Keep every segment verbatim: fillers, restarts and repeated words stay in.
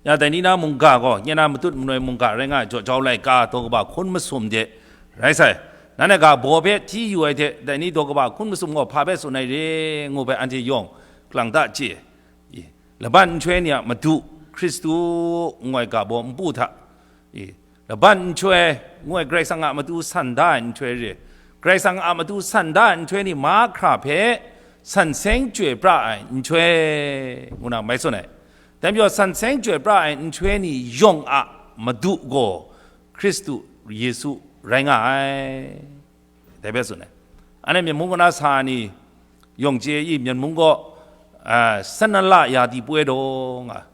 Ya dai ni na mungga gaw, nye na matut manoi mungga rai nga ai jaw jau laika daw kaba hkun masum de rai sai. Nan a ga baw hpe hti yu ai hte, dai ni daw kaba hkun masum gaw hpa hpe tsun ai re, ngu hpe anhte yawng kalang ta chye. I, laban nhtoi ni a madu, Hkristu ngu ai ga baw npu hta, i, laban nhtoi ngu ai Karai Kasang a matu san da ai nhtoi re, Karai Kasang a matu san da ai nhtoi ni mahkra hpe san seng chyoi pra ai nhtoi, ngu na mai tsun ai. Dai majaw, san seng chyoi pra ai nhtoi ni yawng a madu gaw Hkristu Yesu rai nga ai. Dai hpe tsun ai. Anhte Myen mung kaw na sa ni yawng chye i, Myen mung kaw, a, sanala ya di poi daw nga,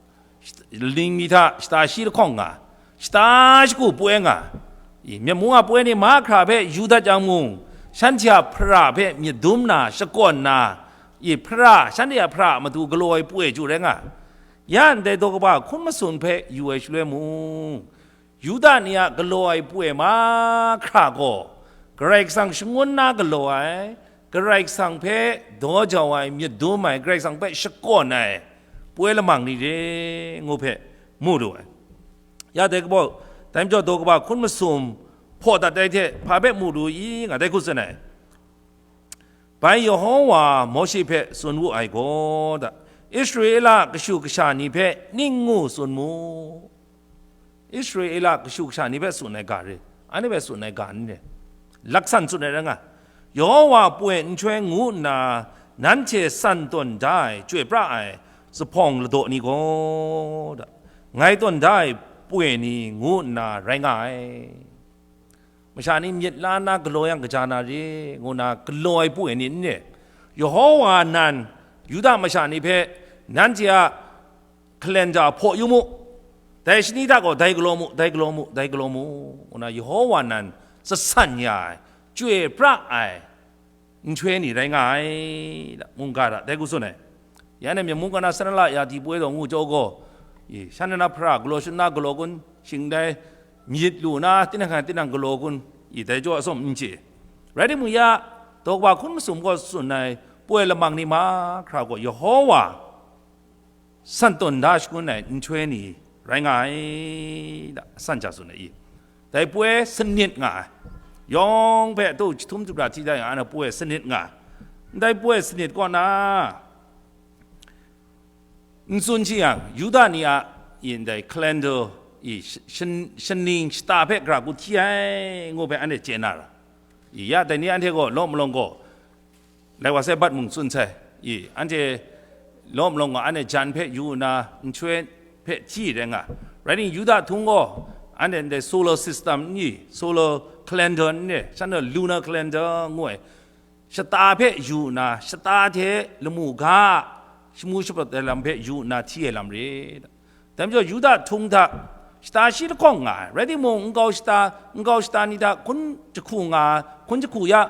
ling mi hta shata shi lahkawng nga, shata shagu poi nga, i, Myen mung a poi ni mahkra hpe yu dat yang mung, shanhte a hpara hpe myit dum na, shakawn na, i, hpara, shanhte a hpara a matu galaw ai poi chyu rai nga. Ya ndai daw kaba hkun masum hpe yu ai shaloi mung, Yuda ni a galaw ai poi mahkra gaw, Karai Kasang shangun na galaw ai, Karai Kasang hpe daw jau ai, myit dum ai, Karai Kasang hpe shakawn ai poi lamang ni re, ngu hpe mu lu ai. Ya dai kabaw, dai majaw daw kaba hkun masum hpaw dat ai hte, hpa hpe mu lu i, nga dai hku tsun ai. Bai Yehowa Mawshe hpe tsun wu ai gaw, da, Israela kashu kasha ni hpe ning ngu tsun mu. Israela kashu kasha ni hpe tsun ai ga re, anhte hpe tsun ai ga ni re, laksan tsun ai rai nga, Yehowa poi nhtoi ngu nna nanhte san tawn da ai, chyoi pra ai zuphpawng ladaw ni gaw, da, ngai tawn da ai poi ni ngu nna rai nga ai. Masha ni myit la nna galaw yang kaja na re, ngu na galaw ai poi ni n re. Yehowa nan Yuda masha ni hpe, nanhte a calendar hpaw yu mu, dai shani hta gaw dai galaw mu, dai galaw mu, dai galaw mu, ngu na Yehowa nan zasan ya ai, chyoi pra ai nhtoi ni rai nga ai, da, mungga hta dai hku tsun ai. Ya anhte Myen mung kaw na sanala ya di poi daw ngu jau gaw, i, shanhte na hpara galaw shut na galaw kun, shing dai myit lu na tinang hkan tinang galaw kun, i, dai jaw atsawm n chye. Rai timung ya, daw kaba hkun masum gaw tsun ai poi lamang ni mahkra gaw Yehowa san tawn da shangun ai nhtoi ni rai nga ai, da, san ja tsun ai i. Dai poi sanit nga ai. Yawng hpe tu jahtum jahpra hti da yang, anhte poi sanit nga ai. Ndai poi sanit kaw na, n tsun shi yang, Yuda ni a, i, ndai calendar, i, sh-, shan-, shaning shata hpe gara hku hti ai, ngu hpe anhte chye na ra. I, ya, dai ni anhte gaw, law malawng gaw, lai wa sai bat mung tsun sai. I, anhte law malawng gaw, anhte jan hpe yu nna, nhtoi hpe hti rai nga. Rai nang, Yuda htung gaw, anhte ndai solar system n ni, solar calendar n ni, shanhte lunar calendar ngu ai, shata hpe yu nna, shata hte lamu ga a shamu shapat ai lam hpe yu nna hti ai lam re. Dai majaw Yuda htung hta shata shi lahkawng nga ai, rai timung, nkau shata, nkau shata ni hta hkun jahku nga, hkun jahku ya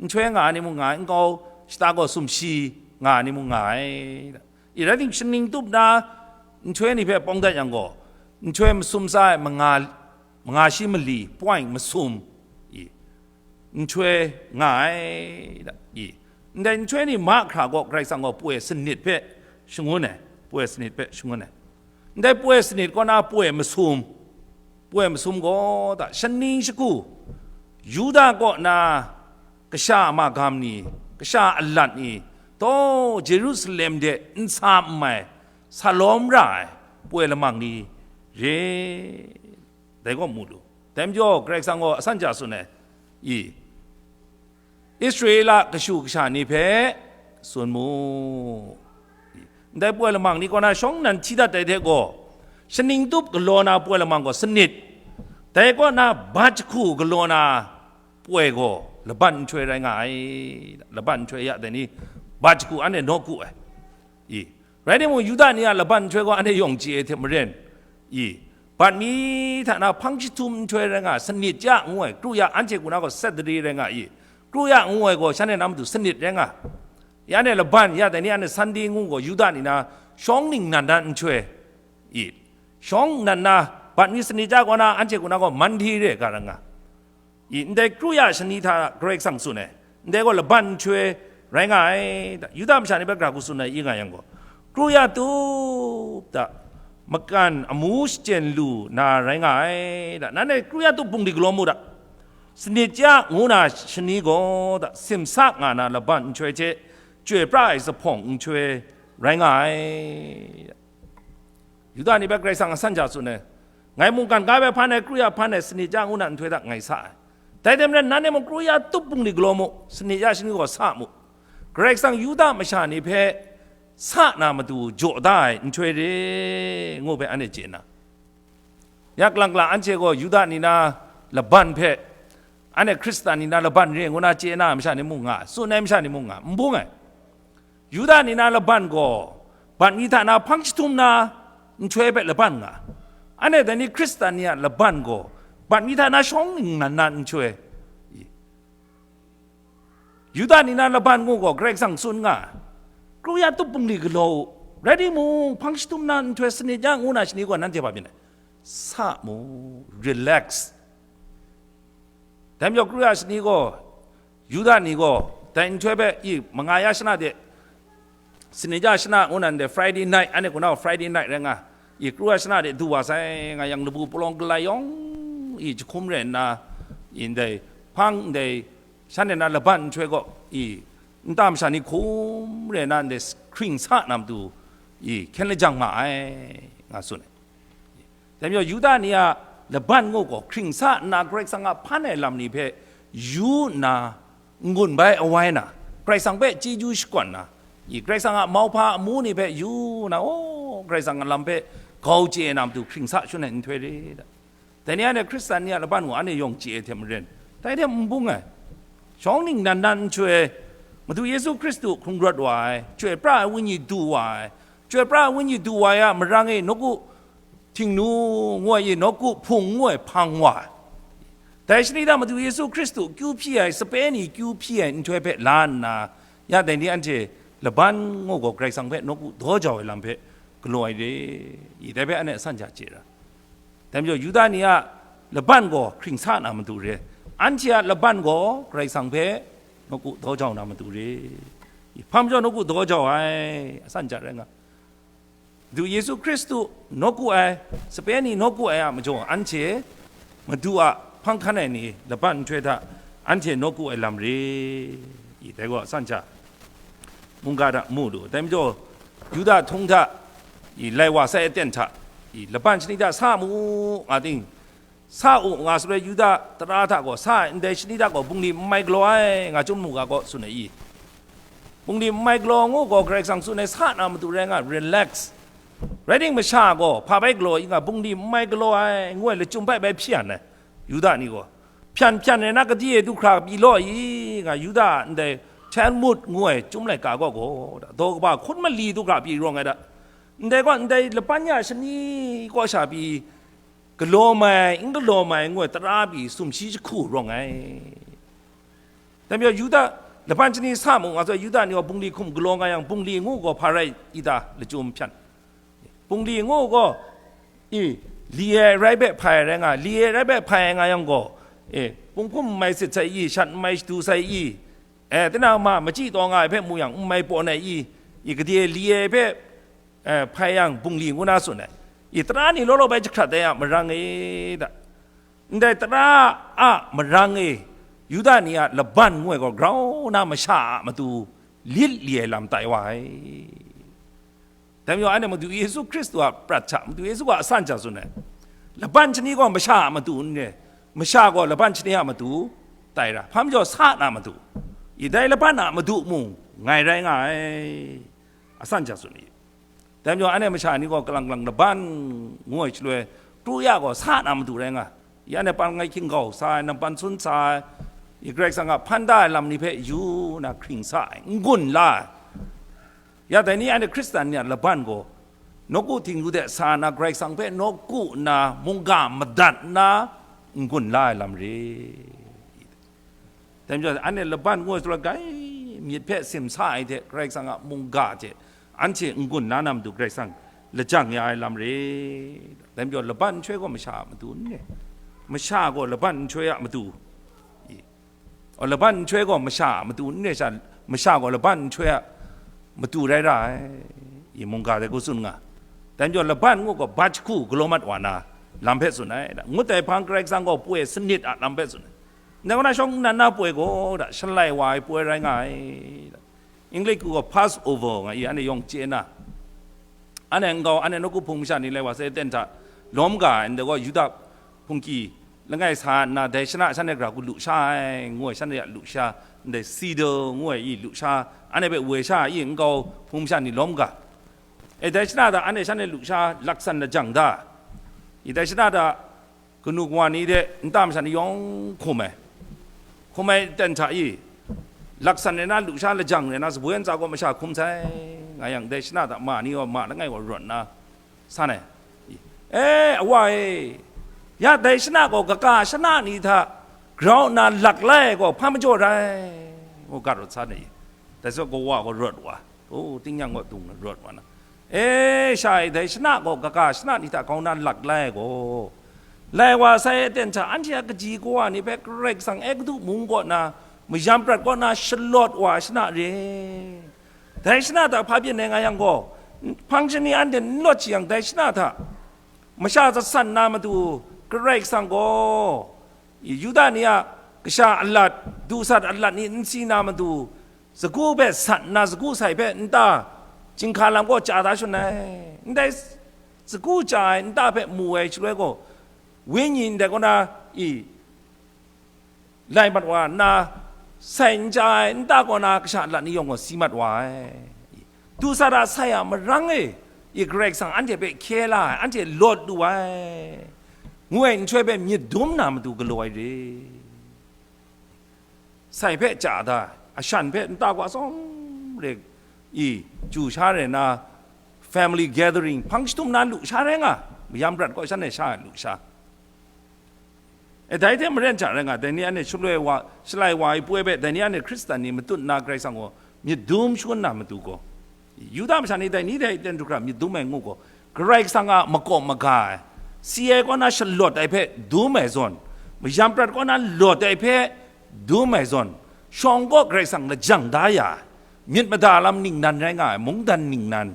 nhtoi nga ai ni mung nga ai, nkau shata gaw sumshi nga ai ni mung nga ai. I, rai timung, shaning tup na nhtoi ni hpe pawng dat yang gaw, nhtoi masum tsa ai manga, manga shi mali, point masum, i, nhtoi nga ai, da, i. Ndai nhtoi ni mahkra gaw Karai Kasang gaw poi sanit hpe shangun ai, poi sanit hpe shangun ai. Ndai poi sanit kaw na poi masum, poi masum gaw, da, shaning shagu, Yuda kaw na kasha a magam ni, kasha a alat ni, taw Jerusalem de nsa n mai, sa lawm ra ai poi lamang ni re, dai kaw mu lu. Dai majaw Karai Kasang gaw asan ja tsun ai, i, Israela kashu kasha ni hpe tsun mu. Ndai poi lamang ni kaw na shawng nnan hti dat ai hte gaw, shaning tup galaw na poi lamang gaw sanit, dai kaw na bat jahku galaw na poi gaw laban nhtoi rai nga ai. Laban nhtoi ya dai ni, bat jahku anhte nawku ai. I, rai timung, Yuda ni a laban nhtoi gaw anhte yawng chye ai hte maren, i, bat mi hta na hpang jahtum nhtoi rai nga, sanit ja ngu ai, kru ya anhte hku na gaw Saturday rai nga i, kru ya ngu ai gaw shanhte na matu sanit rai nga, ya anhte laban, ya dai ni anhte Sunday ngu gaw, Yuda ni na shawng ningnan na nhtoi, i, shawng nnan na, bat mi sanit ja kaw na, anhte hku na gaw Monday re ga rai nga. I, ndai kru ya shani hta Karai Kasang tsun ai, ndai gaw laban nhtoi rai nga ai, da, Yuda masha ni hpe gara hku tsun ai i nga yang gaw, kru ya tup da, makan amu shachyen lu na rai nga ai da. Nanhte kru ya tup bungli galaw mu da. Sanit ya ngu na shani gaw da, simsa nga na laban nhtoi hte, chyoi pra ai zuphpawng nhtoi rai nga ai. Yuda ni hpe Karai Kasang a san ja tsun ai, ngai mungkan ga hpe hpan ai, kru ya hpan ai, sanit ya ngu na nhtoi hta ngai sa ai. Dai hte maren, nanhte mung kru ya tup bungli galaw mu, sanit ya shani gaw sa mu. Karai Kasang Yuda masha ni hpe sa na matu jaw da ai nhtoi re, ngu hpe anhte chye na, ya kalang kalang anhte gaw Yuda ni na laban hpe, anhte Hkristan ni na laban re ngu na chye na masha ni mung nga, tsun ai masha ni mung nga, n bung ai. Yuda ni na laban gaw bat mi hta na hpang jahtum na nhtoi hpe laban nga, anhte dai ni Hkristan ni a laban gaw bat mi hta na shawng ningnan na nhtoi. Yuda ni na laban ngu gaw Karai Kasang tsun nga, kru ya tup bungli galaw u, rai timung, hpang jahtum na nhtoi, sanit ya ngu na shani gaw nanhte hpa byin ai. Sa mu, relax. Dai majaw kru ya shani gaw, Yuda ni gaw, dai nhtoi hpe, i, manga ya shana de, sanit ya shana ngu na ndai Friday night, anhte hku na Friday night rai nga, i, kru ya shana de du wa sai, nga yang labu palawng galai yawng, i, jahkum rai nna, i, ndai hpang ndai shanhte na laban nhtoi gaw, i, nta masha ni hkum rai na ndai hkring sa na matu, i, hkyen lajang ma ai, nga tsun ai. Dai majaw Yuda ni a laban ngu gaw hkring sa nna Karai Kasang a hpan ai lam ni hpe yu nna n-gun bai awai na, Karai Kasang hpe chyeju shakawn na, i, Karai Kasang a mauhpa amu ni hpe yu na, o, Karai Kasang a lam hpe gau chye na matu hkring sa shun ai nhtoi re da. Dai ni anhte Hkristan ni a laban gaw anhte yawng chye ai hte maren, dai hte n bung ai. Shawng ningnan nan nhtoi, Madu Yesu Hkristu hkrung rawt wa ai, chyoi pra ai Wenyi du wa ai, chyoi pra ai Wenyi du wa ai a marang e nawku htingnu ngu ai, nawku hpung ngu ai hpang wa ai. Dai shani hta Madu Yesu Hkristu kyu hpyi ai, sape ni kyu hpyi ai nhtoi hpe la nna, ya dai ni anhte laban ngu gaw Karai Kasang hpe nawku daw jau ai lam hpe galaw ai re, i dai hpe anhte a san ja chye ra. Dai majaw Yuda ni a laban gaw hkring sa na matu re, anhte a laban gaw Karai Kasang hpe nawku daw jau na matu re. I hpa majaw nawku daw jau ai, a san ja rai nga. Madu Yesu Hkristu nawku ai, sape ni nawku ai a majaw, anhte Madu a hpang hkan ai ni laban nhtoi hta anhte nawku ai lam re, i dai gaw a san ja mungga hta mu lu. Dai majaw, Yuda htung hta, i, lai wa sai aten hta, i, laban shani hta sa mu nga ting, sa u nga shaloi Yuda tara hta gaw, sa ai ndai shani hta gaw bungli n mai galaw ai, nga chyum mu ga gaw tsun ai i? Bungli n mai galaw ngu gaw Karai Kasang tsun ai sa na matu rai nga, relax. Rai timung, masha gaw hpa bai galaw i nga, bungli n mai galaw ai, ngu ai lachyum bai bai hpyi ai, Yuda ni gaw. Hpyan hpyan rai na, gade e du hkra pyi law i nga, Yuda ndai Talmud ngu ai chyum laika gaw gaw, daw kaba hkun mali du hkra pyi rawng ai da. Ndai gaw, ndai laban ya shani kaw sha pyi galaw mai, n galaw mai ngu ai tara pyi sumshi jahku rawng ai. Dai majaw Yuda laban shani sa mu nga sai, Yuda ni gaw bungli hkum galaw nga yang, bungli ngu gaw hpa rai i ta, lachyum hpyan. Bungli ngu gaw, i, li ai rai hpe hpai ai rai nga, li ai rai hpe hpai ai nga yang gaw, e, punghkum n mai sit sai i, shat n mai shadu sai i, e, tinang ma machyi taw nga ai hpe mu yang, n mai pawn ai i, i, gade li ai hpe, e, hpai yang, bungli ngu na tsun ai. I, tara ni law law bai jahkrat ai a marang e da. Ndai tara a marang e, Yuda ni a laban ngu ai gaw grau na masha a matu lit li ai lam tai wa ai. Dai majaw, anhte Madu Yesu Hkristu a prat hta, Madu Yesu a asan hta tsun ai, laban shani gaw masha a matu n re, masha gaw laban shani a matu tai ra, hpa majaw sa na matu, i dai laban a matu mung ngai rai nga ai, asan hta tsun ai. Dai majaw, anhte masha ni gaw kalang kalang laban ngu ai shaloi, kru ya gaw sa na matu rai nga, i, anhte pan ngai hkinggau sa ai, nang pan sun sa ai, i, Karai Kasang a hpan da ai lam ni hpe yu na hkring sa ai, n-gun la ai. Ya dai ni, anhte Hkristan ni a laban gaw, nawku htingnu de sa na, Karai Kasang hpe nawku nna mungga madat nna n-gun la ai lam re. Dai majaw, anhte laban ngu ai shaloi, grai myit hpe simsa ai hte, Karai Kasang a mungga hte anhte n-gun la na matu Karai Kasang lajang ya ai lam re. Dai majaw, laban nhtoi gaw masha a matu n re, masha gaw laban nhtoi a matu, i, aw, laban nhtoi gaw masha a matu n re sha, masha gaw laban nhtoi a matu rai ra ai, i, mungga dai hku tsun nga. Dai majaw laban ngu gaw bat jahku galaw mat wa na lam hpe tsun ai. Ngut ai hpang Karai Kasang gaw poi sanit a lam hpe tsun ai. Ndai kaw na shawng nnan na poi gaw da, shalai wa ai poi rai nga ai. English hku gaw Passover nga i, anhte yawng chye na. Anhte nkau, anhte nawku hpung masha ni lai wa sai ten hta lawm ga ai, ndai gaw Yuda hpungki langai sa nna, dai shana shanhte gara hku lu sha ai, ngu ai, shanhte a lu sha, ndai Sidon ngu ai i lu sha, anhte hpe woi sha i nkau hpung masha ni lawm ga. E, dai shana hta anhte shanhte lu sha laksan lajang da. I dai shana hta kanu kawa ni hte nta masha ni yawng hkum ai. Hkum ai ten hta i, laksan rai na, lu sha lajang rai na, saboi ntsa gaw masha hkum sai, nga yang, dai shana hta ma ni gaw ma langai gaw rawt nna san ai. E, awa e, ya dai shana gaw kaga shana ni hta grau nna lak lai ai gaw hpa majaw rai, ngu ga rawt san ai. Dai zawn kawa gaw rawt wa, o, tingnyang gaw dung rawt wa na, e, sha e, dai shana gaw kaga shana ni hta grau nna lak lai ai gaw, lai wa sai aten hta anhte a kaji kawa ni hpe Karai Kasang Egutu mung kaw na, mayam prat kaw na shalawt wa ai shana re. Dai shana hta hpa byin ai nga yang gaw, hpang shani anhte n lawt shi yang, dai shana hta masha zatsan na matu Karai Kasang gaw, Yuda ni a kasha alat, dusat alat ni n si na matu, sagu hpe sat nna, sagu sai hpe nta chyinghka lam gaw chya da shun ai. Ndai sagu chya ai nta hpe mu ai shaloi gaw, wenyi ndai kaw na i lai mat wa nna, sai n chya ai nta kaw na kasha alat ni yawng gaw si mat wa ai. Dusat a sai a marang e, i Karai Kasang anhte hpe hkye la ai, anhte lawt lu ai, ngu ai nhtoi hpe myit dum na matu galaw ai re. Sai hpe chya da, ashan hpe nta gaw atsawm re i, chyu sha rai na, family gathering hpang jahtum na lu sha rai nga, mayam prat kaw shanhte sha lu sha. E, dai hte maren hta rai nga, dai ni anhte shaloi wa, shalai wa ai poi hpe, dai ni anhte Hkristan ni matut nna Karai Kasang gaw myit dum shangun na matu gaw, Yuda masha ni dai ni hte ten du hkra myit dum ai ngu gaw, Karai Kasang a makawp maga ai, si ai kaw na shalawt ai hpe dum ai zawn, mayam prat kaw na lawt ai hpe dum ai zawn, shawng kaw Karai Kasang lajang da ya ai, myit mada lam ningnan rai nga ai, mungdan ningnan,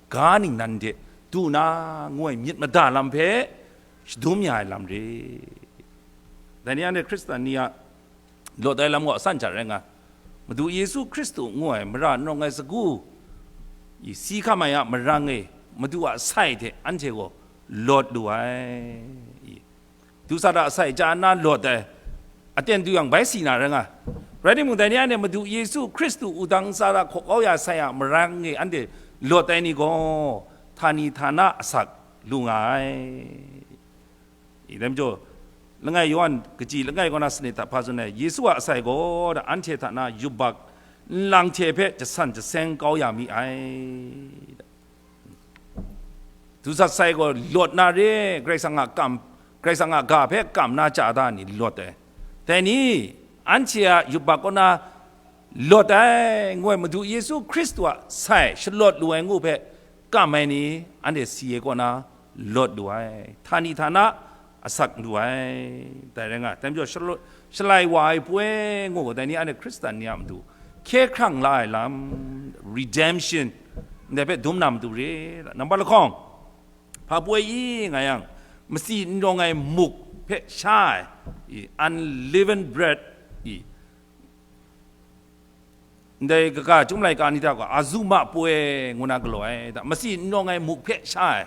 ga ningnan hte du na, ngu ai myit mada lam hpe shadum ya ai lam re. Dai ni anhte Hkristan ni a lawt ai lam gaw asan hta rai nga, Madu Yesu Hkristu ngu ai mara n rawng ai sagu i si hkam ai a marang e, Madu a sai hte anhte gaw lawt lu ai. I, dusat a sai chya nna lawt ai, aten du yang bai si na rai nga. Rai timung, dai ni anhte Madu Yesu Hkristu wudang ntsa hta hkaw kau ya sai a marang e anhte lawt ai ni gaw, htani htana asak lu nga ai. I, dai majaw, langai Yawhan kaji langai kaw na sanit hta hpa tsun ai, Yesu a asai gaw da, anhte hta na yubak nlang hte hpe jasan jaseng kau ya mi ai. Dusat sai gaw lawt na re, Karai Kasang a kam, Karai Kasang a ga hpe kam na chya da ni lawt ai. Dai ni, anhte a yubak kaw na lawt ai, ngu ai Madu Yesu Hkristu a sai shalawt lu ai ngu hpe kam ai ni, anhte si ai kaw na lawt lu ai, htani htana asak lu ai, dai rai nga. Dai majaw, shalo-, shalai wa ai poi ngu gaw, dai ni anhte Hkristan ni a matu hkye hkrang la ai lam, redemption, ndai hpe dum na matu re, nambat lahkawng, hpa poi i nga yang, matsi n rawng ai muk hpe sha ai, i, unleavened bread, i, ndai kaga chyum laika ni hta gaw, azuma poi ngu na galaw ai, da, matsi n rawng ai muk hpe sha ai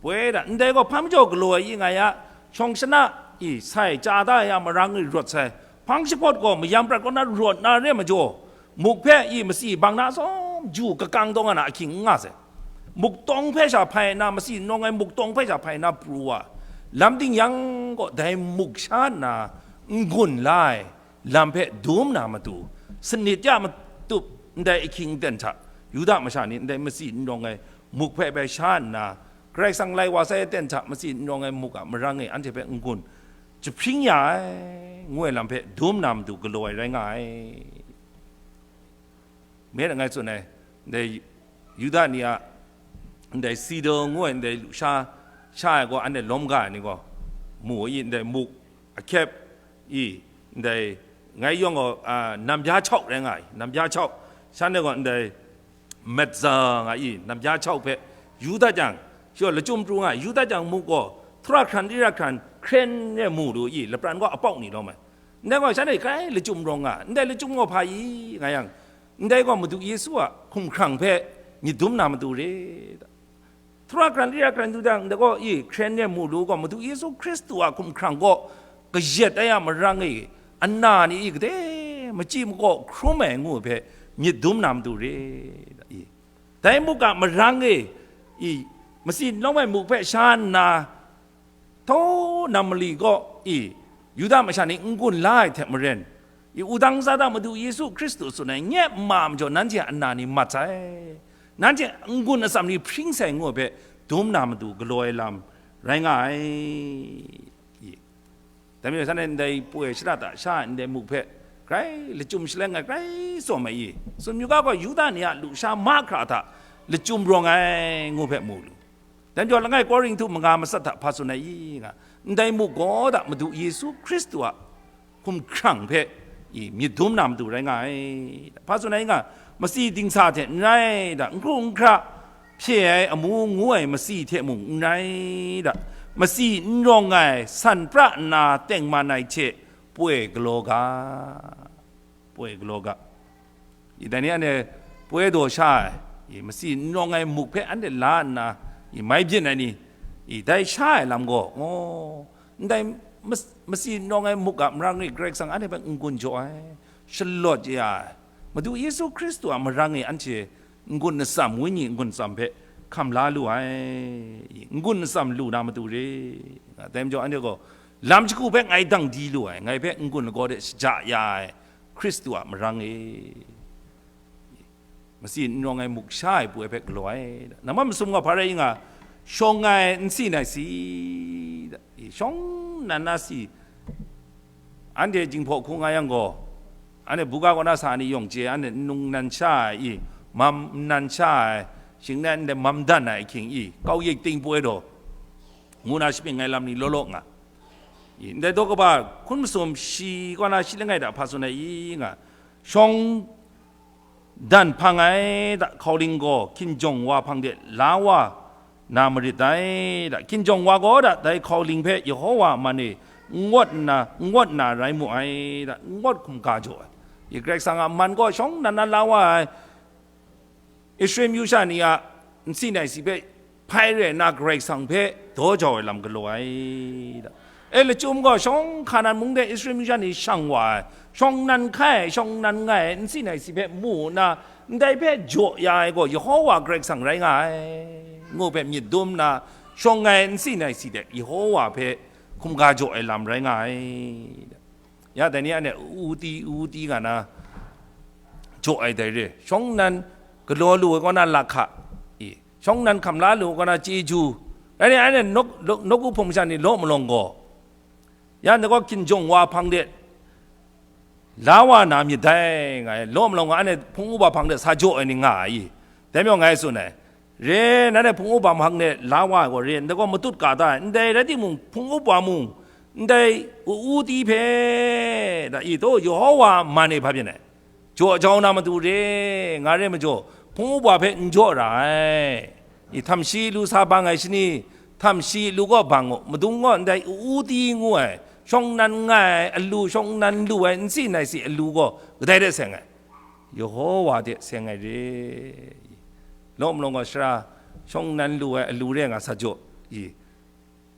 poi da, ndai gaw hpa majaw galaw ai i nga ya, shawng shana i sai chya da ya marang e rawt sai, hpang shapawt gaw mayam prat kaw na rawt na re majaw, muk hpe i matsi bang na atsawm ju kakang taw nga na ahkying n nga sai. Muk tawng hpe sha hpai nna, matsi n rawng ai muk tawng hpe sha hpai nna pru wa, lam ting yang gaw dai muk sha nna n-gun la ai lam hpe dum na matu, sanit ya matup ndai ahkying aten hta, Yuda masha ni ndai matsi n rawng ai muk hpe bai sha nna, Karai Kasang lai wa sai aten hta matsi n rawng ai muk a marang e anhte hpe n-gun jahpring ya ai, ngu ai lam hpe dum na matu galaw ai rai nga ai. Me langai tsun ai, ndai Yuda ni a ndai Sidon ngu ai ndai lusha sha ai gaw, anhte lawm ga ai ni gaw, mu i ndai muk ahkyep i, ndai ngai yawng gaw, a, nam bya chau rai nga ai, nam bya chau, shanhte gaw ndai matza nga i, nam bya chau hpe yu dat yang, Chyawm lachyum pru nga, yu dat jang mu gaw, htra hkran, ri ra hkran, hkren re mu lu i, lapran gaw apau ni lawm ai. Ndai gaw, shanhte grai lachyum rawng nga, ndai lachyum gaw hpa i, nga yang, ndai gaw Madu Yesu a hkumhkrang hpe myit dum na matu re. Htra hkran, ri ra hkran du jang, ndai gaw i, hkren re mu lu gaw, Madu Yesu Hkristu a hkumhkrang gaw kayat ai a marang e, ana ni i, gade machyi makaw hkrum ai ngu hpe myit dum na matu re. I. Dai muk a marang e, i, masi n lawm ai muk hpe sha nna, htaw nam mali gaw, i, Yuda masha ni n-gun la ai hte maren, i, wudang zata Madu Yesu Hkristu tsun ai nye ma majaw, nanhte a ana ni mat sai, nanhte n-gun atsam ni hpring sai ngu ai hpe dum na matu galaw ai lam rai nga ai. I. Dai majaw, shanhte ndai poi shara da sha ai ndai muk hpe grai lachyum shaleng ai grai tsawm ai i, tsun yu ga gaw, Yuda ni a lusha mahkra hta lachyum rawng ai ngu hpe mu lu. Dai majaw, langai Korinhtu manga matsat hta hpa tsun ai i nga, ndai muk gaw da Madu Yesu Hkristu a hkumhkrang hpe i myit dum na matu rai nga ai. Hpa tsun ai nga, masi dingsa hte n rai da, n hkru n hkra, hpye ai amu ngu ai masi hte mung n rai da, masi n rawng ai san pra nna tengman ai hte poi galaw ga, poi galaw ga. I, dai ni anhte poi daw sha ai, i, masi n rawng ai muk hpe anhte la nna, i, mai byin ai ni, i, dai sha ai lam gaw, oh, ndai mas-, masi n rawng ai muk a marang e Karai Kasang anhte hpe n-gun jaw ai, shalawt ya ai, Madu Yesu Hkristu a marang e anhte n-gun atsam, wenyi n-gun atsam hpe hkam la lu ai, n-gun atsam lu na matu re. Dai majaw, anhte gaw lam shagu hpe ngai dang di lu ai, ngai hpe n-gun lagaw de shaja ya ai Hkristu a marang e, masi n rawng ai muk sha ai poi hpe galaw ai. Nambat masum gaw hpa rai i nga, shawng ai n si nai si, shawng nan na si, anhte Jinghpaw hku nga yang gaw, anhte buga kaw na sa ni yawng chye, anhte nung nan sha ai i, mam nan sha ai, shing n rai, anhte mam dan ai ahkying i, kau yik ting poi daw, ngu na shapying ai lam ni law law nga. I, ndai daw kaba hkun masum shi kaw na shi langai hta hpa tsun ai i nga, shawng dan hpang ai da hkauling gaw hkinjawng wa hpang de la wa na marit dai da, hkinjawng wa gaw da dai hkauling hpe Yehowa a man e n ngawt nna, n ngawt na rai mu ai da, n ngawt hkum ga jaw ai. I, Karai Kasang a man gaw shawng nan na la wa ai, Israel myu sha ni a n si nai si hpe hpai re nna Karai Kasang hpe daw jau ai lam galaw ai da. E, lachyum gaw shawng Hkanan mung de Israel myu sha ni shang wa ai, shawng nan hkai ai, shawng nan ngai ai, n si nai si hpe mu nna, ndai hpe jaw ya ai gaw Yehowa Karai Kasang rai nga ai, ngu hpe myit dum nna, shawng ai n si nai si de Yehowa hpe hkum ga jaw ai lam rai nga ai. Ya, dai ni anhte u ti, u ti nga na jaw ai dai re. Shawng nan galaw lu ai kaw na lahka, i, shawng nan hkam la lu ai kaw na chyeju, rai ni, anhte nawk-, nawk-, nawku hpung masha ni law malawng gaw, ya, ndai gaw hkinjawng wa hpang de la wa na myit dai, nga ai, law malawng gaw anhte hpung upa hpang de sa jaw ai ni nga ai i? Dai majaw ngai tsun ai, re, nanhte hpung upa hpang de la wa ai gaw re, ndai gaw matut ka da ai, ndai rai timung, hpung upa mung, ndai u u ti hpe, da i taw, Yehowa a man e hpa byin ai, jaw jau na matu re, nga re majaw, hpung upa hpe n jaw ra ai. I, htam shi lu sa bang ai shani, htam shi lu gaw bang u, madung gaw ndai u u ti ngu ai, shawng nan ngai ai alu, shawng nan lu ai n si nai si alu gaw kadai de seng ai? Yehowa de seng ai re. Law malawng gaw sara shawng nan lu ai alu re nga sa jaw i?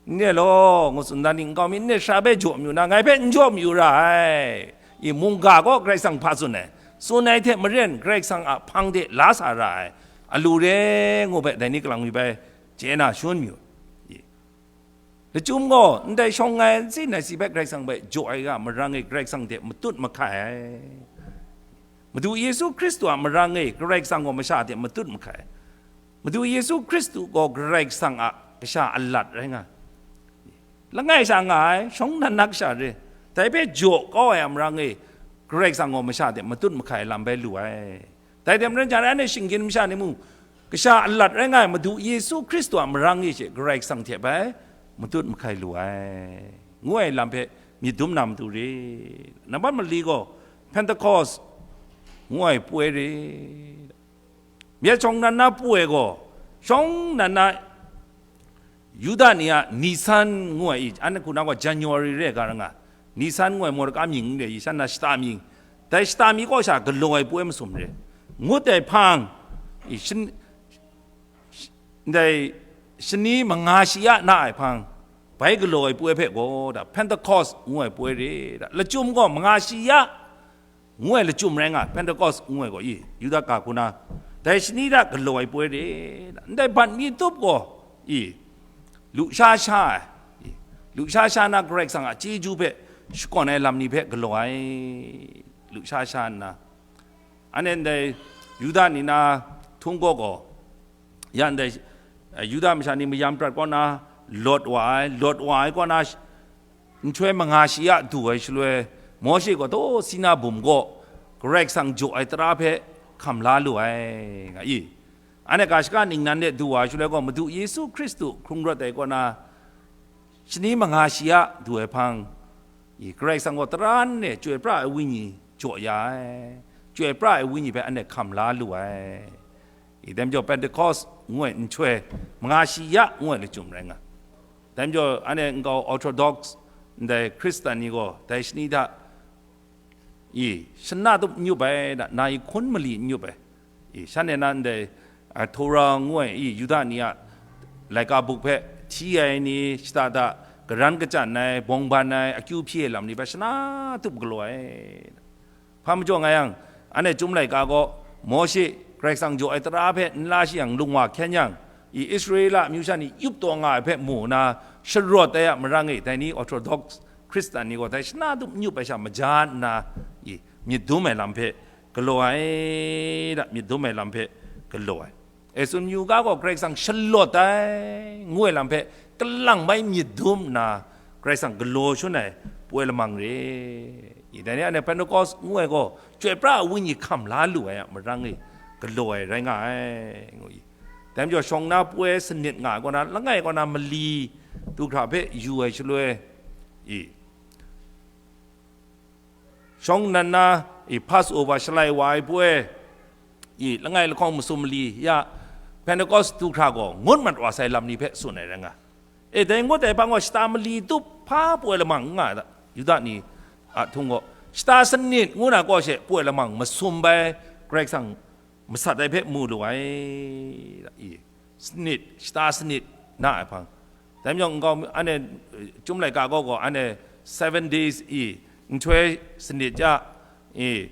N re law, ngu tsun dan ni nkau mi, n re sara hpe jaw mayu na, ngai hpe n jaw mayu ra ai. I, mungga gaw Karai Kasang hpa tsun ai? Tsun ai hte maren Karai Kasang a hpang de la sa ra ai alu re ngu hpe dai ni kalang mi bai chye na shangun mayu. I, lachyum gaw, ndai shawng ai n si nai si hpe Karai Kasang hpe jaw ai ga marang e Karai Kasang hte matut mahkai ai. Madu Yesu Hkristu a marang e Karai Kasang gaw masha hte matut mahkai ai. Madu Yesu Hkristu gaw Karai Kasang a kasha alat rai nga ai. Langai sha nga ai, shawng nan na kasha re. Dai hpe jaw kau ai a marang e Karai Kasang gaw masha hte matut mahkai ai lam bai lu ai. Dai hte maren, jang rai anhte shinggyim masha ni mung, kasha alat rai nga ai Madu Yesu Hkristu a marang e she Karai Kasang hte bai matut mahkai lu ai, ngu ai lam hpe myit dum na matu re. Nambat mali gaw, Pentecost ngu ai poi re. Myit shawng nan na poi gaw, shawng nan na Yuda ni a Nisan ngu ai, anhte hku na gaw January re ga ra nga, Nisan ngu ai mawrka mying n re i, shan na shata mying, dai shata mying kaw sha galaw ai poi masum re, ngut ai hpang, i, shan-, sh-, ndai shani manga shi ya na ai hpang, bai galaw ai poi hpe gaw, da Pentecost ngu ai poi re, da lachyum gaw manga shi ya ngu ai lachyum rai nga, Pentecost ngu ai gaw i, Yuda ga hku na, dai shani hta galaw ai poi re, ndai bat mi tup gaw i, lusha sha ai, i, lusha sha na Karai Kasang a chyeju hpe shakawn ai lam ni hpe galaw ai, lusha sha nna, anhte ndai Yuda ni na htung gaw gaw, ya ndai, eh, Yuda masha ni mayam prat kaw na lawt wa ai, lawt wa ai kaw na, nhtoi manga shi ya du ai shaloi, Mawshe gaw taw Sina bum gaw Karai Kasang jaw ai tara hpe hkam la lu ai, nga i. Anhte ga shaka ningnan de du wa ai shaloi gaw, Madu Yesu Hkristu hkrung rawt ai kaw na, shani manga shi ya du ai hpang, i, Karai Kasang gaw tara nne chyoi pra ai Wenyi jaw ya ai, chyoi pra ai Wenyi hpe anhte hkam la lu ai. I, dai majaw Pentecost ngu ai nhtoi manga shi ya ngu ai lachyum rai nga. Dai majaw, anhte nkau Orthodox ndai Hkristan ni gaw dai shani hta, i, shana tup n yup ai, da, na i hkun mali n yup ai, i, shan e na ndai, a, Torah ngu ai, i, Yuda ni a laika buk hpe hti ai ni, shata hta garan kachyan ai, bawng ban ai, akyu hpyi ai lam ni hpe shana tup galaw ai. Hpa majaw nga yang, anhte Chyum laika gaw, Mawshe Karai Kasang jaw ai tara hpe nla shi yang lung wa hkyen yang, i, Israela amyu sha ni yup taw nga ai hpe mu nna, sharawt ai a marang e, dai ni Orthodox Hkristan ni gaw dai shana tup n yup ai sha maja nna, i, myit dum ai lam hpe galaw ai, da, myit dum ai lam hpe galaw ai. E, tsun yu ga gaw, Karai Kasang shalawt ai ngu ai lam hpe kalang bai myit dum nna, Karai Kasang galaw shangun ai poi lamang re. I, dai ni anhte Pentecost ngu ai gaw, chyoi pra ai Wenyi hkam la lu ai a marang e galaw ai rai nga ai, ngu i. Dai majaw, shawng na poi sanit nga ai kaw na, langai kaw na mali du hkra hpe yu ai shaloi, i, shawng nnan na, i, Passover shalai wa ai poi, i, langai lahkawng masum mali ya, Pentecost du hkra gaw ngut mat wa sai lam ni hpe tsun ai rai nga. E, dai ngut ai hpang gaw shata mali tup hpa poi lamang n nga ai ta, Yuda ni a htung gaw, shata sanit ngu na kaw she poi lamang masum bai Karai Kasang masat ai hpe mu lu ai, i, sanit, shata sanit na ai hpang. Dai majaw, nkau mi, anhte, eh, Chyum laika gaw gaw, anhte seven days i, nhtoi sanit ja, i,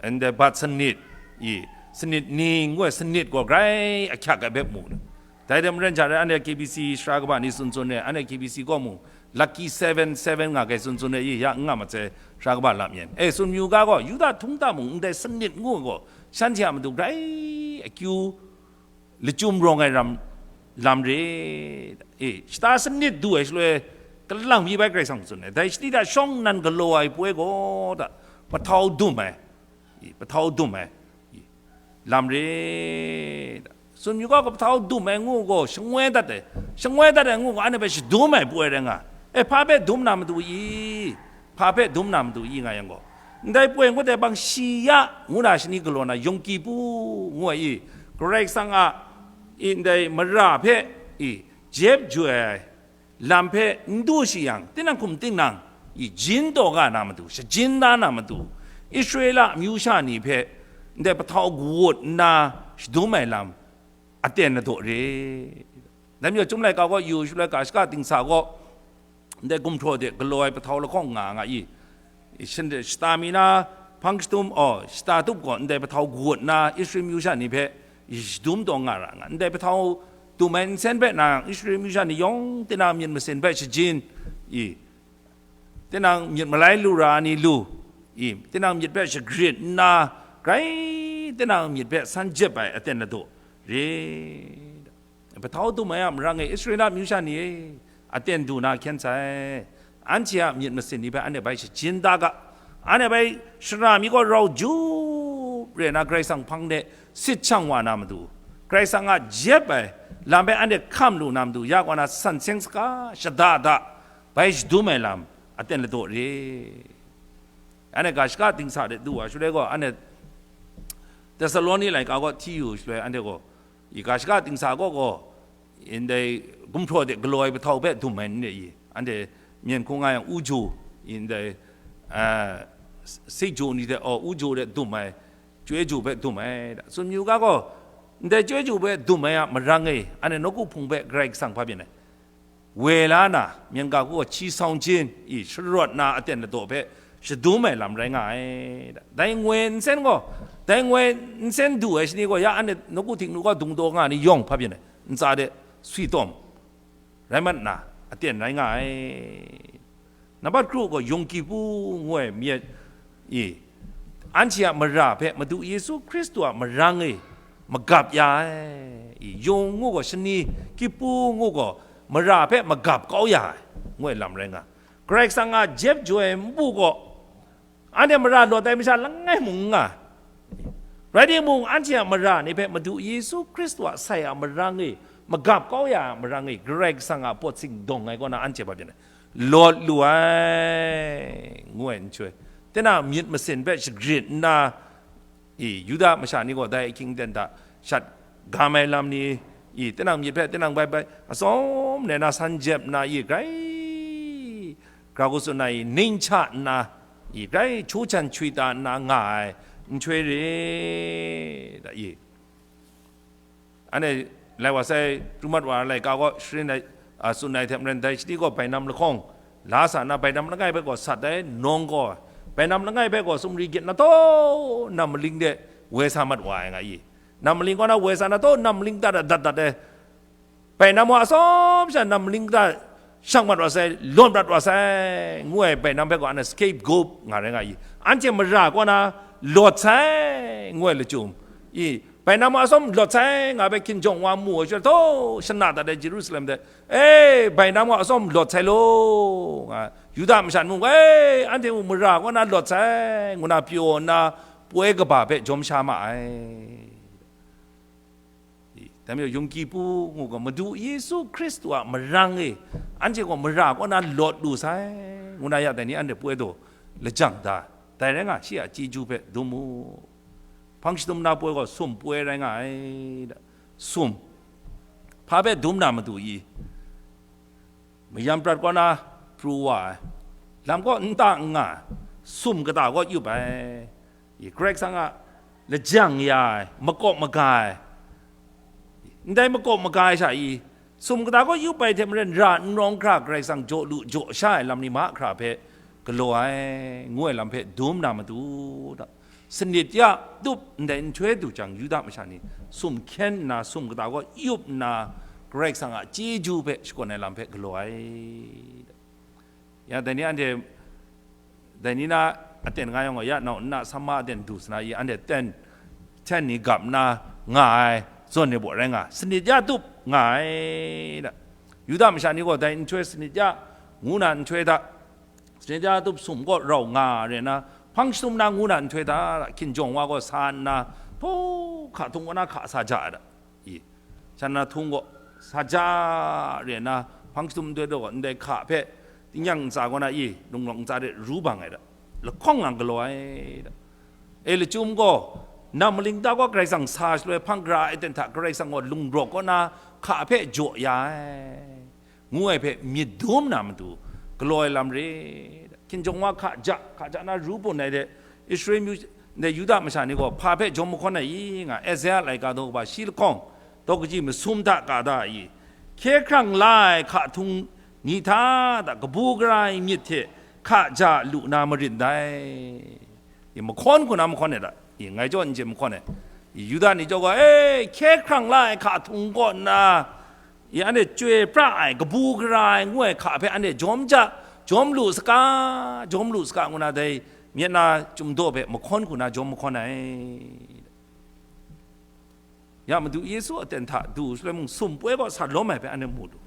anhte bat sanit, i, sanit ni ngu ai sanit gaw grai ahkyak ai hpe mu. Dai hte maren sha rai, anhte K B C sara kaba ni tsun tsun re, anhte K B C gaw mung, lucky seven, seven nga kai tsun tsun re, i, ya n nga mat sai, sara kaba lam yen. E, tsun yu ga gaw, Yuda htung ta mung, ndai sanit ngu ai gaw, shanhte a matu grai akyu lachyum rawng ai ram, lam re. E, shata sanit du ai shaloi, kalang mi bai Karai Kasang tsun ai. Dai shani hta shawng nnan galaw ai poi gaw, da, pahtau dum ai, i, pahtau dum ai, i, lam re. Tsun yu ga gaw, pahtau dum ai ngu gaw, shangoi dat ai, shangoi dat ai ngu gaw, anhte hpe shadum ai poi rai nga. E, hpa hpe dum na matu i? Hpa hpe dum na matu i nga yang gaw, ndai poi ngut ai bang shi ya ngu na shani galaw na, Yom Kippur ngu ai i, Karai Kasang a, i, ndai mara hpe, i, jep joi ai lam hpe n du shi yang, tinang hkum tinang, i, jin taw nga na matu, shajin da na matu, Israela amyu sha ni hpe ndai pahtau kawut nna shadum ai lam aten ladaw re. Dai majaw, Chyum laika gaw yu shaloi, ga shaka dingsa gaw, ndai gumhpraw de galaw ai pahtau lahkawng nga nga i, i, shin-, shata mi na hpang shadum, aw, shata tup gaw ndai pahtau kawut nna Israel myu sha ni hpe shadum taw nga ra nga, ndai pahtau dum ai nsen hpe na, Israel myu sha ni yawng tinang myit masin hpe shajin, i, tinang myit malai lu ra ai ni lu, i, tinang myit hpe shagrit nna, grai tinang myit hpe san jep ai aten ladaw re. Pahtau dum ai a marang e, Israela myu sha ni e, aten du na hkyen sai. Anhte a myit masin ni hpe anhte bai shajin da ga. Anhte bai shara mi gaw rau jup re na Karai Kasang hpang de sit shang wa na matu, Karai Kasang a jep ai lam hpe anhte hkam lu na matu, ya kaw na san seng saka shada da bai shadum ai lam aten ladaw re. Anhte ga shaka dingsa de du wa shaloi gaw, anhte Thessaloni laika gaw hti yu shaloi, anhte gaw, i, ga shaka dingsa gaw gaw, ndai gumhpraw de galaw ai mahtau hpe dum ai ni i, anhte myen hkung nga yang, uju, ndai, a, sik ju ni hte, o, uju de dum ai, chyeju hpe dum ai, tsun yu ga gaw, ndai chyeju hpe dum ai a marang e, anhte nawku hpung hpe Karai Kasang hpa byin ai. Woi la na, myen ga hku gaw chi sawng jin i sharawt na aten ladaw hpe shadum ai lam rai nga ai. Dai ngoi nsen gaw, dai ngoi nsen du ai shani gaw, ya anhte nawku htingnu gaw dung daw nga ni yawng hpa byin ai, ntsa de swi tawm rai mat na, aten rai nga ai. Nambat kru gaw, Yawng Kipu ngu ai myit i, anhte a mara hpe Madu Yesu Hkristu a marang e magap ya ai. I, Yawng ngu gaw, shani, Kipu ngu gaw, mara hpe magap kau ya ai, ngu ai lam rai nga. Karai Kasang a jep joi npu gaw, anhte mara lawt ai masha langai mung n nga. Rai timung, anhte a mara ni hpe Madu Yesu Hkristu a sai a marang e magap kau ya ai marang e, Karai Kasang a pawt singdawng ai kaw na anhte hpa byin ai, lawt lu ai, ngu ai nhtoi, tinang myit masin hpe shagrit nna, i, Yuda masha ni gaw dai ahkying aten hta shat gam ai lam ni, i, tinang myit hpe tinang bai bai atsawm nna san jep nna, i, grai, gra ku tsun na, i, ning cha nna, i, grai hkyu hkyan hkyu ta nna nga ai nhtoi re, da, i. Anhte lai wa sai, kru mat wa ai laika gaw sharin ai, a, tsun ai hte maren, dai shani gaw bainam lahkawng la sa na, bainam langai hpe gaw sat ai, nawng gaw, bainam langai hpe gaw sumri gyit na taw nam maling de woi sa mat wa ai nga i. Nam maling kaw na woi sa na taw nam maling kata dat dat ai, bainam wa atsawm sha nam maling kata shang mat wa sai, lawt mat wa sai, ngu ai bainam hpe gaw anhte scapegoat nga rai nga i. Anhte mara kaw na lawt sai, ngu ai lachyum i, bainam wa atsawm lawt sai nga hpe hkinjawng wa mu ai shaloi, taw shana dat ai Jerusalem de, e, bainam wa atsawm lawt sai law, nga, Yuda masha ni mung, e, anhte mung mara kaw na lawt sai, ngu na pyaw nna, poi kaba hpe jawm sha ma ai. I, dai majaw, Yawng Kipu ngu gaw, Madu Yesu Hkristu a marang e, anhte gaw mara kaw na lawt lu sai, ngu na ya dai ni anhte poi daw lajang da, dai rai nga, shi a chyeju hpe dum mu. Hpang shadum na poi gaw sum poi rai nga ai, da. Sum. Hpa hpe dum na matu i? Mayam prat kaw na pru wa ai, lam kaw nta n nga ai, sum kata kaw yup ai, i, Karai Kasang a lajang ya ai, makawp maga ai, ndai makawp maga ai sha i, sum kata kaw yup ai hte maren, ra n rawng hkra Karai Kasang jaw lu jaw sha ai lam ni mahkra hpe galaw ai, ngu ai lam hpe dum na matu, da. Sanit ya tup ndai nhtoi du jang, Yuda masha ni sum hkyen nna, sum kata kaw yup nna, Karai Kasang a chyeju hpe shakawn ai lam hpe galaw ai. Ya, dai ni anhte, dai ni na aten nga yawng gaw, ya nau nna samma aten du sa na i, anhte ten, ten ni gap nna nga ai, zawn ni baw rai nga, sanit ya tup nga ai, da. Yuda masha ni gaw dai nhtoi sanit ya ngu na nhtoi hta, sanit ya tup sum kaw rau nga re na, hpang shadum na ngu na nhtoi hta, hkinjawng wa gaw sa nna, hpaw hka htung kaw na hka sa ja ai da. I, shan na htung gaw sa ja re na, hpang shadum nhtoi daw gaw, ndai hka hpe tingnyang ntsa kaw na i, lungrawk ntsa de ru bang ai da. Lahkawng lang galaw ai da. E, lachyum gaw, nam maling ta gaw Karai Kasang sa shaloi hpang gara ai ten hta Karai Kasang gaw lungrawk kaw na hka hpe jaw ya ai, ngu ai hpe myit dum na matu galaw ai lam re. Hkinjawng wa hka ja, hka ja na ru pun ai de, Israel myu, ndai Yuda masha ni gaw hpa hpe jawm mahkawn ai i nga, Esaia laika daw kaba shi lahkawng, daw kaji masum hta ka da i, hkye hkrang la ai hka htung ni hta da, kabu gara ai myit hte hka ja lu na marin dai. I, mahkawn hku na mahkawn ai da. I, ngai jaw n je mahkawn ai. I, Yuda ni jaw gaw, e, hkye hkrang la ai hka htung kaw nna, i, anhte chyoi pra ai, kabu gara ai ngu ai hka hpe anhte jawm ja, jawm lu saga, jawm lu saga ngu na dai myit na chyum daw hpe mahkawn hku na jawm mahkawn ai. Ya Madu Yesu aten hta du shaloi mung sum poi gaw sa lawm ai hpe anhte mu lu.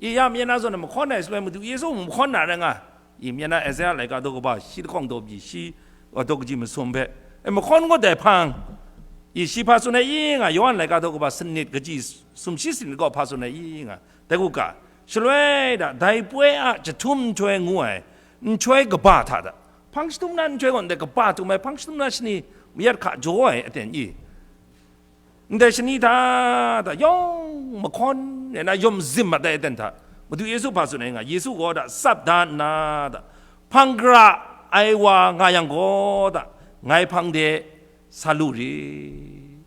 I, ya myen na zawn e mahkawn ai shaloi Madu Yesu mung mahkawn na rai nga. I, myen na Esaia laika daw kaba shi lahkawng daw byi shi, a, daw kaji masum hpe, e, mahkawn ngut ai hpang, i, shi hpa tsun ai i nga, Yawhan laika daw kaba sanit kaji sumshi sanit gaw hpa tsun ai i nga, dai hku ga, shaloi da, dai poi a jahtum nhtoi ngu ai nhtoi kaba hta da, hpang shadum na nhtoi gaw ndai kaba htum ai hpang shadum na shani mayat hka jaw ai aten i, ndai shani hta da yawng mahkawn Dai na yawm zim mat ai aten hta, Madu Yesu hpa tsun ai nga, Yesu gaw da tsap da nna da, hpang gara ai wa nga yang gaw da, ngai hpang de sa lu rit.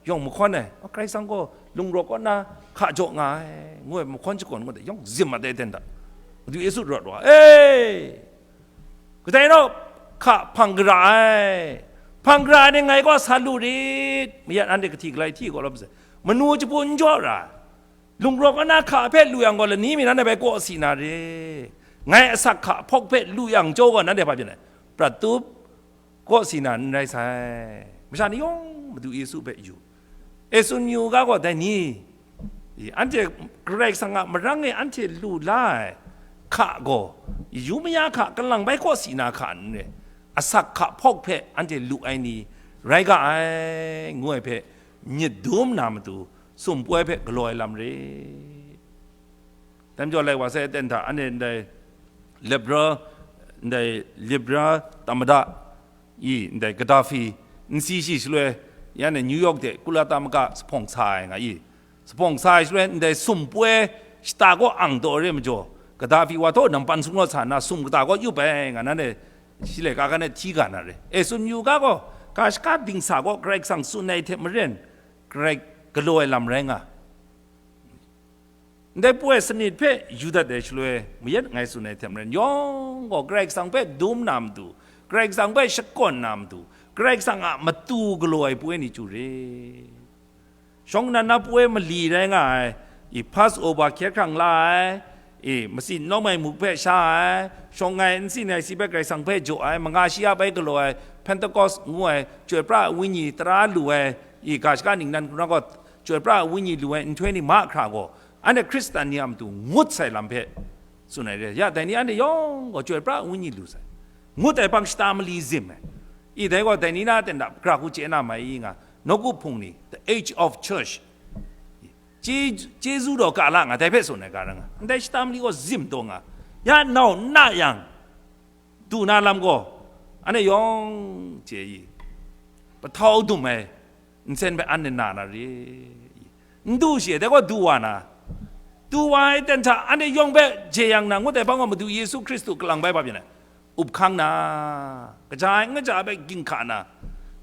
Yawng mahkawn ai, Karai Kasang gaw lungrawk kaw na hka jaw nga ai, ngu ai mahkawn shakawn ngut ai, yawng zim mat ai aten hta, Madu Yesu rawt wa, e, kadai rau hka hpang gara ai, hpang gara ai ni ngai gaw sa lu rit, mayat anhte kahti galai hti gaw lawm sai, manu jabu n jaw ra, lungrawk kaw na hka hpe lu yang gaw, lani mi nanhte bai kawsi na re, ngai asak hka hpawk hpe lu yang jaw gaw, nanhte hpa byin ai, prat tup, kawsi na n rai sai. Masha ni yawng Madu Yesu hpe yu. E tsun yu ga gaw dai ni, i, anhte Karai Kasang a marang e anhte lu la ai hka gaw, yu maya hka, kalang bai kawsi na hka n re, asak hka hpawk hpe anhte lu ai ni rai ga ai, ngu ai hpe myit dum na matu, sum poi hpe galaw ai lam re. Dai majaw, lai wa sai aten hta, anhte ndai Libra, ndai Libra tamada i, ndai Gaddafi n si shi shaloi, ya ni New York de kula tamaka sa hpawng sa ai nga i, sa hpawng sa ai shaloi, ndai sum poi shata kaw ang taw re majaw, Gaddafi wa htaw nampan sung law sa nna, sum kata kaw yup ai nga, nanhte shi laika ga na hti ga na re. E tsun yu ga gaw, ga shaka dingsa gaw Karai Kasang tsun ai hte maren, Karai galaw ai lam rai nga. Ndai poi sanit hpe yu dat ai shaloi, mayat ngai tsun ai hte maren, yawng gaw Karai Kasang hpe dum na matu, Karai Kasang hpe shakawn na matu, Karai Kasang a matu galaw ai poi ni chyu re. Shawng nnan na poi mali rai nga ai, i, Passover hkye hkrang la ai, i, masin nawng ai muk hpe sha ai, shawng ai nsin ai si hpe Karai Kasang hpe jaw ai, manga shi a bai galaw ai, Pentecost ngu ai, chyoi pra ai wenyi tara lu ai, i, ga shaka ningnan hkrum gaw, chyoi pra ai wenyi lu ai nhtoi ni mahkra gaw, anhte Hkristan ni a matu ngut sai lam hpe tsun ai re. Ya, dai ni anhte yawng gaw chyoi pra ai wenyi lu sai. Ngut ai hpang shata mali zim ai. I, dai gaw, dai ni na a ten da, gara hku chye na mai i nga, nawku hpung ni, the age of church. Chye-, chyeju daw kala nga, dai hpe tsun ai ga ra nga. Ndai shata mali gaw zim taw nga. Ya nau na yang, du na lam gaw, anhte yawng chye i, pahtau dum ai nsen hpe anhte na na re. N du shi, dai gaw du wa na, du wa ai ten hta anhte yawng hpe jeyang na, ngut ai hpang gaw Madu Yesu Hkristu kalang bai bap yin ai, up hkang na, kaja ai n kaja ai hpe ginhka na,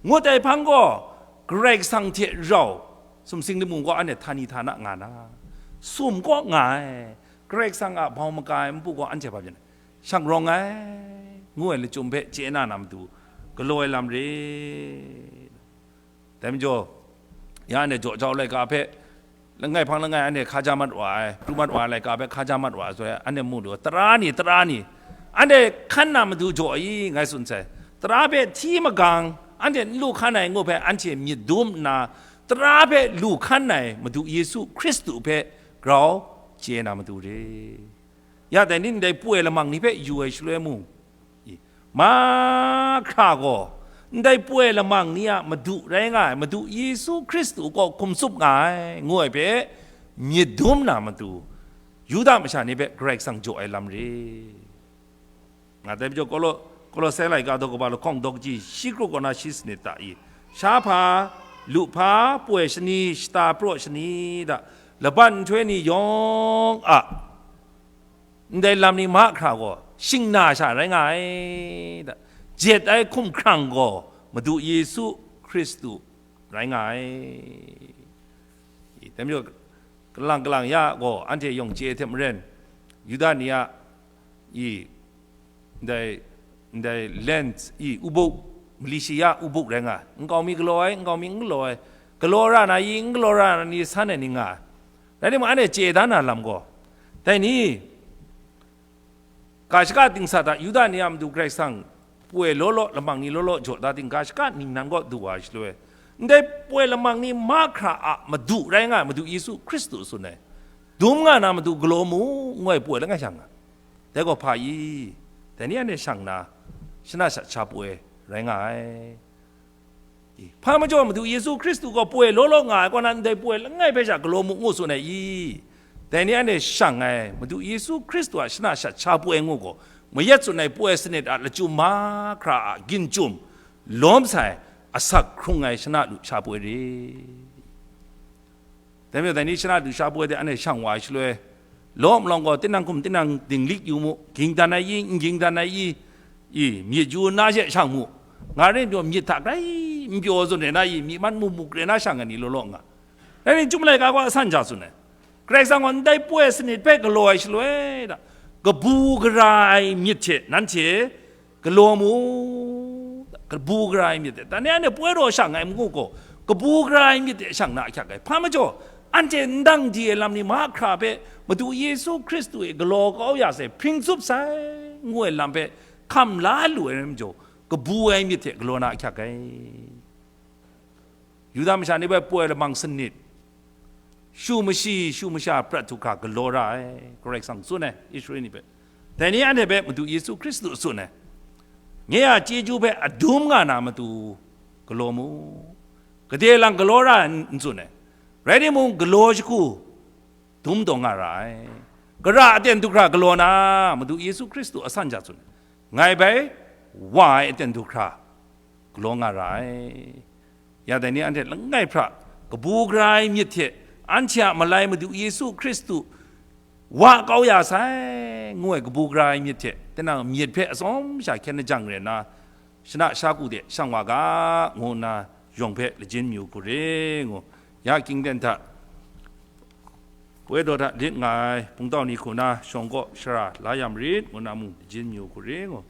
ngut ai hpang gaw Karai Kasang hte rau sumsing lamu gaw anhte htani htana nga na, sum kaw nga ai, Karai Kasang a bau maga ai npu gaw anhte bap yin ai, shang rawng ai, ngu ai lachyum hpe chye na na matu, galaw ai lam re. Dai majaw, ya anhte jaw jau laika hpe, langai hpang langai anhte hkaja mat wa ai, pru mat wa ai laika hpe hkaja mat wa ai, soi anhte mu lu, tara ni, tara ni, anhte hkan na matu jaw i, ngai tsun sai, tara hpe hti magang, anhte n lu hkan ai ngu hpe anhte myit dum nna, tara hpe lu hkan ai Madu Yesu Hkristu hpe grau chye na matu re. Ya dai ni ndai poi lamang ni hpe yu ai shaloi mung, i, mahkra gaw ndai poi lamang ni a Madu rai nga ai Madu Yesu Hkristu kaw hkum tsup nga ai, ngu ai hpe myit dum na matu, Yuda masha ni hpe Karai Kasang jaw ai lam re. Nga dai majaw, Kolo-, Kolose laika daw kaba lahkawng daw kaji shi kru kaw na shi sanit ta i, sha hpa, lu hpa, poi shani, shata praw shani da, laban nhtoi ni yawng a ndai lam ni mahkra gaw shingna sha rai nga ai da, jet ai hkumhkrang gaw Madu Yesu Hkristu rai nga ai. I, dai majaw, kalang kalang ya gaw anhte yawng chye hte maren, Yuda ni a, i, ndai, ndai land, i, ubuk, Malaysia ubuk rai nga, nkau mi galaw ai, nkau mi n galaw ai, galaw ra na i, n galaw ra na ni san ai ni nga ai. Rai timung, anhte chye da na lam gaw, dai ni, ga shaka dingsa hta Yuda ni a matu Karai Kasang poi law law, lamang ni law law jaw da ting, ga shaka ningnan kaw du wa ai shaloi, ndai poi lamang ni mahkra a Madu rai nga ai Madu Yesu Hkristu tsun ai, dum nga na matu galaw mu, ngu ai poi langai sha nga. Dai gaw hpa i? Dai ni anhte shang na, shana shat sha poi rai nga ai. I, hpa majaw Madu Yesu Hkristu gaw poi law law nga ai kaw na, ndai poi langai hpe sha galaw mu ngu tsun ai i? Dai ni anhte shang ai Madu Yesu Hkristu a shana shat sha poi ngu gaw, mayat tsun ai poi sanit a lachyum mahkra a ginchyum lawm sai, asak hkrung ai shana lu sha poi re. Dai majaw, dai ni shana du sha poi de anhte shang wa ai shaloi, law malawng gaw tinang hkum tinang dinglik yu mu, ging dan ai i, n ging dan ai i, i, myit yu nna she shang mu, nga rai nme myit hta grai n pyaw zawn rai na i, myi man muk muk rai na shang ai ni law law nga. Dai ni Chyum laika gaw asan ja tsun ai. Karai Kasang gaw ndai poi sanit hpe galaw ai shaloi, da, kabu gara ai myit hte nanhte galaw mu, kabu gara ai myit hte. Dai ni anhte poi raw shang ai mung gaw, kabu gara ai myit hte shang na ahkyak ai. Hpa majaw, anhte ndang di ai lam ni mahkra hpe Madu Yesu Hkristu e galaw kau ya sai, hpring tsup sai, ngu ai lam hpe hkam la lu ai rai majaw, kabu ai myit hte galaw na ahkyak ai. Yuda masha ni hpe poi lamang sanit, shu mashi, shu masha prat htu hkra galaw ra ai, Karai Kasang tsun ai, Israel ni hpe. Dai ni anhte hpe Madu Yesu Hkristu tsun ai, nye a chyeju hpe adum nga na matu galaw mu. Gade lang galaw ra n tsun ai, rai timung, galaw shagu dum taw nga ra ai. Gara aten du hkra galaw na, Madu Yesu Hkristu asan ja tsun ai, ngai bai wa ai aten du hkra galaw nga ra ai. Ya dai ni anhte langai hpra kabu gara ai myit hte anhte a malai Madu Yesu Hkristu wa kau ya sai, ngu ai kabu gara ai myit hte, tinang myit hpe atsawm sha hkyen lajang rai nna, shana sha ku de shang wa ga, ngu nna yawng hpe lajin mayu hku re ngu, ya Kingten hta poi daw hta lit nga ai hpungtau ni hku na shawng kaw shara la ya marit, ngu nna mung lajin mayu hku re ngu.